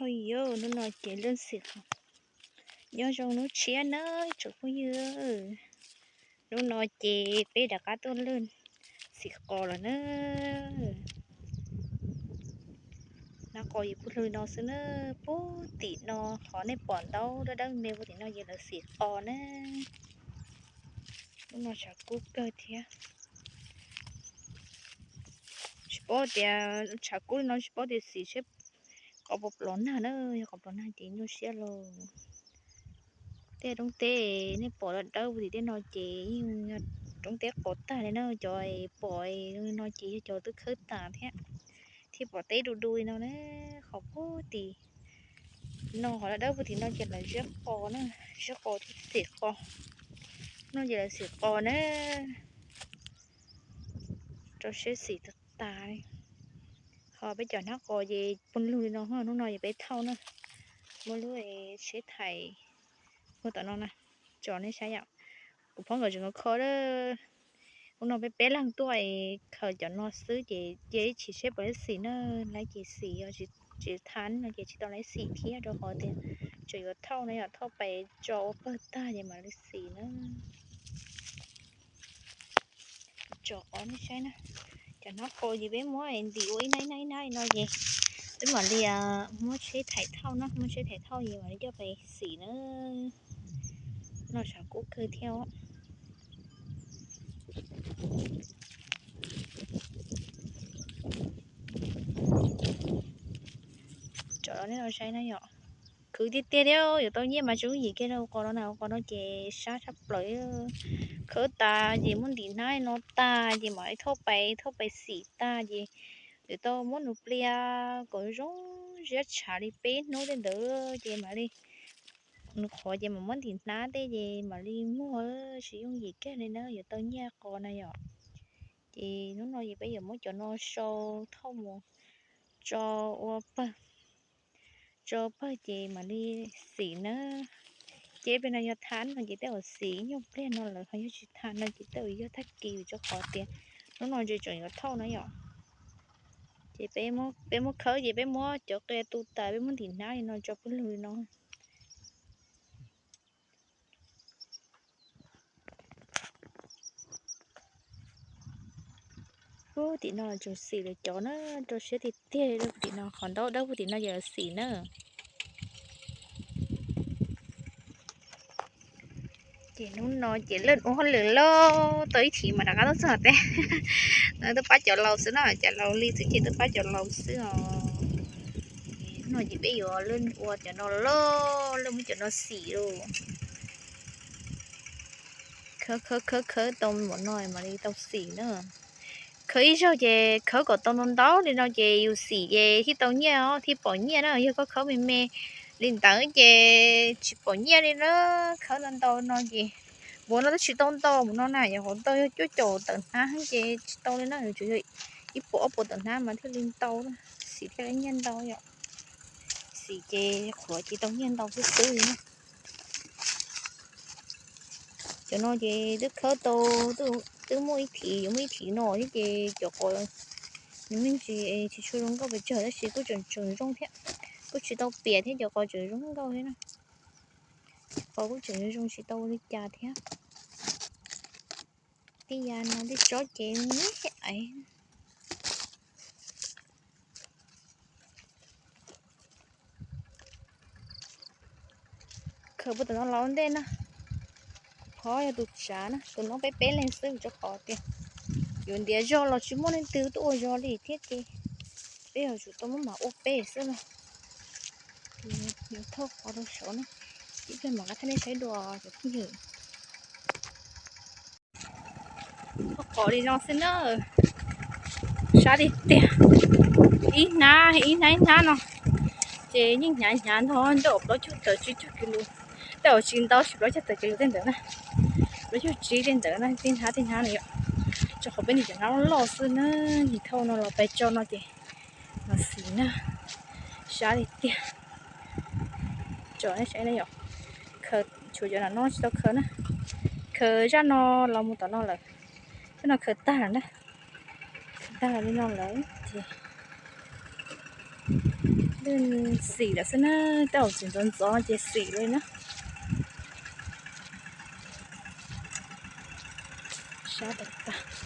Hnub no ces lwj xim qos. Nyob zoo hnub tshiab na tsoom phooj ywg. Hnub no ces peb rov qab tuaj lwj xim qos lawm na. Hnab qos yog puag lug no xwb na, puag tim no qhov nej pom ntaub dawb dawb me puag tim no yog lawv xim qos na. Hnub no tshav kub kawg thiab. Tsis paub tias tshav kub li no tsis paub tias xim seb qos puas plov nag na, yog qos plov nag ces nyuaj siab lauj. Tej roob teb nej pom dawb dawb puag tim tej no ces yeej yog roob teb qos tag li na, cov pom li no ces yog cov twb khawb tas thiab. Thiab pom teb du du li no na, qhov puag tim no qhov dawb dawb puag tim no ces lawv ziab qos na, ziab qos thiab xim qos. No ces lawv xim qos na, rau siab xim tag tas li. Ho peb cov hnab qos ces puag lug li no, hnub no ces peb thauj na, muaj lub tsheb thais puag tom no na, tso nej saib yom. Kuv phob nkawd tseem kho kho, hnub no peb peb leeg tuaj khaws cov no xwb ces cia ib chim seb puas laib xim na, laib ces xim, yog tsis thav no ces tsis tau laib xim thiab rau qhov tias tseem yuav thauj na yom, thauj pais tso ua pawg tag ces mam li xim na. Tso qos nej saib na, cov hnab qos ces peb muab ntim ua ib hnab ib hnab ib hnab li no ces peb mam li muab tsheb thais thauj na, muab tsheb thais thauj ces mam li coj pais xim na. No tshav kub kawg thiab os. Tso nej los saib na yom. Khwv tiag tiag thiab, yuav tau nyiaj mas tsis yooj yim kiag rau qos no na, qos no ces sab tshaj plaws. Khawb tas ces muab ntim hnab no tag ces mam li thauj pais, thauj pais xim tag ces yuav tau muab nws plias kom zoo ziab tshav li peb hnub tej ntawd ces mam li, nws qhuav ces mam muab ntim hnab tej ces mam li muag, tsis yooj yim kiag li na, yuav tau nyiaj qos na yom. Ces hnub no ces peb yuav muab cov no sau thauj mus tso ua pawg, tso pawg ces mam li xim na. Ces peb no yog thab no ces tej zaum xim ib nyuag pliag no lawm, ho yog tsis thab no ces tej zaum yog tag kis rau qhov tias hnub no ces tseem yuav thauj na yom. Ces peb muab khawb ces peb muab cov qia tu tas peb muab ntim hnab li no tso pawg lug li no. Puag tim no tseem xim lawv cov na, rau siab tiag tiag li, puag tim no qhov ntaub dawb puag tim no ces lawv xim na. Ces hnub no ces lwj ua hauj lwm lauj, tau ib chim mas rov qab tuaj txog teb. Tuaj pab cov laus xwb na, cov laus li xwb ces tuaj pab cov laus xwb os. Hnub no ces peb yuav lwj ua cov no lauj, lwj muab cov no xim lauj. Khawb khawb khawb khawb tau npaum no mam li tau xim na. Khawb ib zaug ces khawb kom tau ntau ntau li no ces yus xim ces thiaj tau nyiaj os, thiaj pom nyiaj na. Yog koj khawb me me li ntawd ces tsis pom nyiaj li na. Khawb ntau ntau no ces npaum no twb tsis tau ntau, npaum no na yog hauv ntau yog cuaj caum tawm hnab ces tsis tau li na, tsuas yog ib puas ob puas tawm hnab mas thiaj li ntau, xim thiaj li nyiaj ntau yom. Xim ces qhuav ces tau nyiaj ntau xwb xwb li na. Cov no ces twb khawb tau, twb muaj ib thim, yuav muaj ib thim no thiab ces cov qos nws me ntsis tsis tshua zoo nkauj pes tsawg tab sis kuj tseem tseem zoo thiab, kuj tsis tau piam thiab, cov qos tseem zoo nkauj thiab na. Qos kuj tseem zoo tsis tau li cas thiab. Tej yam no tej tsob ces me me. Khaws puag tom no los ua ntej na. Qhov yog tus tsav na, tus no peb peb leeg xwb rau qhov tias yuav ntiav zog los tsis muaj leej twg tuaj ua zog li thiab ces peb yuav tsum tau muab mam ua peb xwb na. Yuav thauj qos rau saud na, ib pliag mam rov qab thaij nej saib dua cov phooj ywg. Thauj qos li no xwb na, sab tiag tiag. Ib hnab ib hnab ib hnab no ces yeej hnyav hnyav ntog, nroj plaub caug tawm tsib caug kis lus, tej zaum tsis ntau, tsis plaub caug tawm kis lus tej ntawd na, plaub caug tsib tej ntawd na, tej hnab tej hnab no yom. Rau qhov peb niag cov hnab loj xwb na, nim thauj no los pais tso no ces los xim na, sab tiag tiag. Tso nej saib na yom, khaws tshuav cov no tsis tau khaws na, khaws zaj no los mus tom no lawm, zaj no khaws tag lawm na, khaws tag li no lawm ces Xim lawm xwb na, tej zaum tsis ntxov ntxov ces xim li na. Sab tas tas.